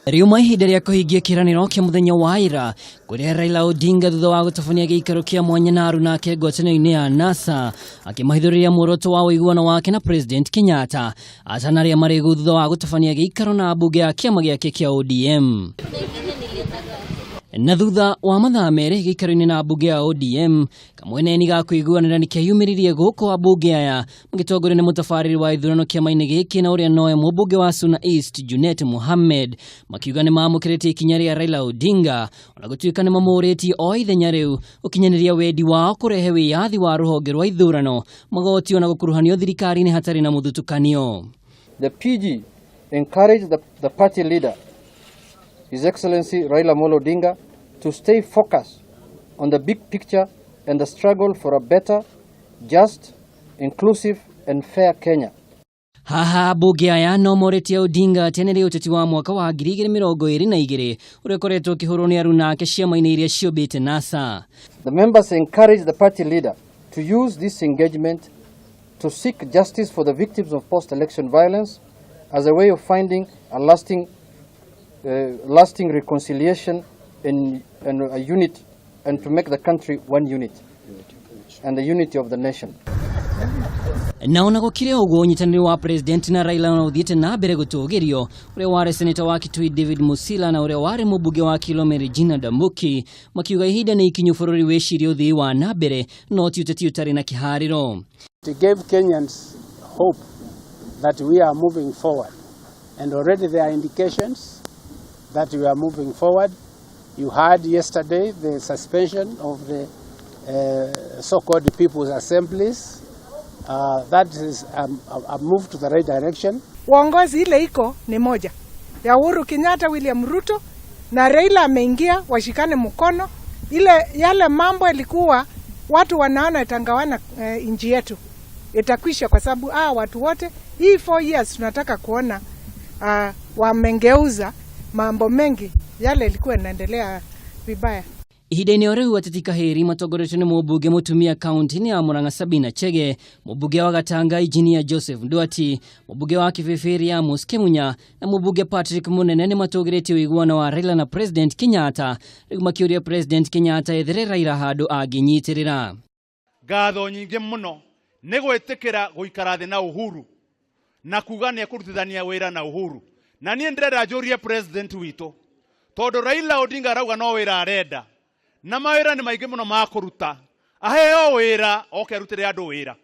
Riuma ihinda rĩa kũhingia kĩĩranĩro kĩa mũthenya wa ira kũrĩa Raila Odinga thutha wa gũtabania gĩikaro kĩa mwanya na aruna ake ngwatanĩro-inĩ ya NASA akĩmahithũrĩria muoroto wa ũiguano wake na President Kenyatta atanarĩa marĩgu thutha wa gũtabania gĩikaro na mbunge ya kĩama gĩake kĩa ODM. Na thutha wa mathaa 2 gĩikaro-inĩ na mbunge ya ODM, kamweneni ga kũiguanĩra nĩkeyumĩririe gũkũ ambunge aya magĩtongorio nĩ mũtabarĩri wa ithurano kĩama-inĩ gĩkĩ na ũrĩa nowe mũmbunge wa Suna East Junet Mohammed, makiuga nĩ mamũkĩrĩtie ikinya rĩa Raila Odinga ona gũtuĩka nĩ mamũrĩtie o ithenya rĩu gũkinyanĩria wendi wao kũrehe wĩyathi wa rũhonge rwa ithurano, magoti ona gũkuruhanio thirikari-inĩ hatarĩ na mũthutũkanio. The PG encouraged the party leader, His Excellency Raila Amolo Odinga, to stay focused on the big picture and the struggle for a better, just, inclusive and fair Kenya. Haha mbunge aya no morĩtie Odinga atenerie ũteti wa mwaka wa 2022 ũrĩa ũkoretwo ũkĩhũrwo nĩ aruna ake ciama-inĩ iria ciũmbĩte NASA. The members encourage the party leader to use this engagement to seek justice for the victims of post-election violence as a way of finding a lasting reconciliation and a unit, and to make the country one unit and the unity of the nation. Na ona gũkĩrĩ ũguo, ũnyitanĩri wa President na Raila no ũthiĩte na mbere gũtũgĩrio, ũrĩa warĩ seneta wa Kitui David Musila na ũrĩa warĩ mũmbunge wa Kilome Regina Ndambuki makiuga ihinda nĩ ikinyu bũrũri wĩcirie ũthii wa na mbere no ti ũteti ũtarĩ na kĩharĩro. It gave Kenyans hope that we are moving forward, and already there are indications that we are moving forward. You heard yesterday the suspension of the so-called people's assemblies. That is a move to the right direction. Uongozi ile iko ni moja ya Uhuru Kenyatta, William Ruto na Raila ameingia, washikane mkono. Ile yale mambo ilikuwa watu wanaona itagawana nchi yetu itakwisha, kwa sababu watu wote hii 4 years tunataka kuona wamengeuza mambo mengi yale ilikuwa inaendelea vibaya. Ihinda-inĩ o rĩu, ateti kahĩri matongoretio nĩ mũmbunge mũtumia kaunti-inĩ ya Murang'a Sabina Chege, mũmbunge wa Gatanga Engineer Joseph Nduati, mũmbunge wa Kibibiri Amos Kimunya na mũmbunge Patrick Munene nĩ matũgĩrĩtie ũiguano wa Raila na President Kenyatta, rĩu makĩũria President Kenyatta ethere Raila handũ angĩnyitĩrĩra. Ngatho nyingĩ mũno nĩ gwĩtĩkĩra gũikara thĩ na Uhuru na kuga nĩ ekũrutithania wĩra na Uhuru, na niĩ ndĩrenda njũrie president witũ, tondũ Raila Odinga arauga no wĩra arenda na mawĩra nĩ maingĩ mũno ma kũruta, aheo wĩra oke arutĩre andũ wĩra.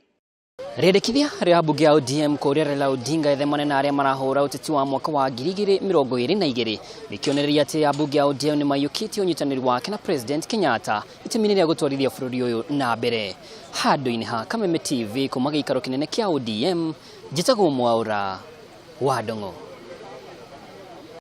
Rĩendekithia rĩa mbunge ya ODM kũũria Raila Odinga ethemane na arĩa marahũra ũteti wa mwaka wa 2022 nĩ kĩonereria atĩ ambunge ya ODM nĩ maiyũkĩtie ũnyitanĩri wake na President Kenyatta itemi-inĩ rĩa gũtwarithia bũrũri ũyũ na mbere. Handũ-inĩ ha Kameme TV kuma gĩikaro kĩnene kĩa ODM, njĩtagwo Mwaũra wa Ndong'o.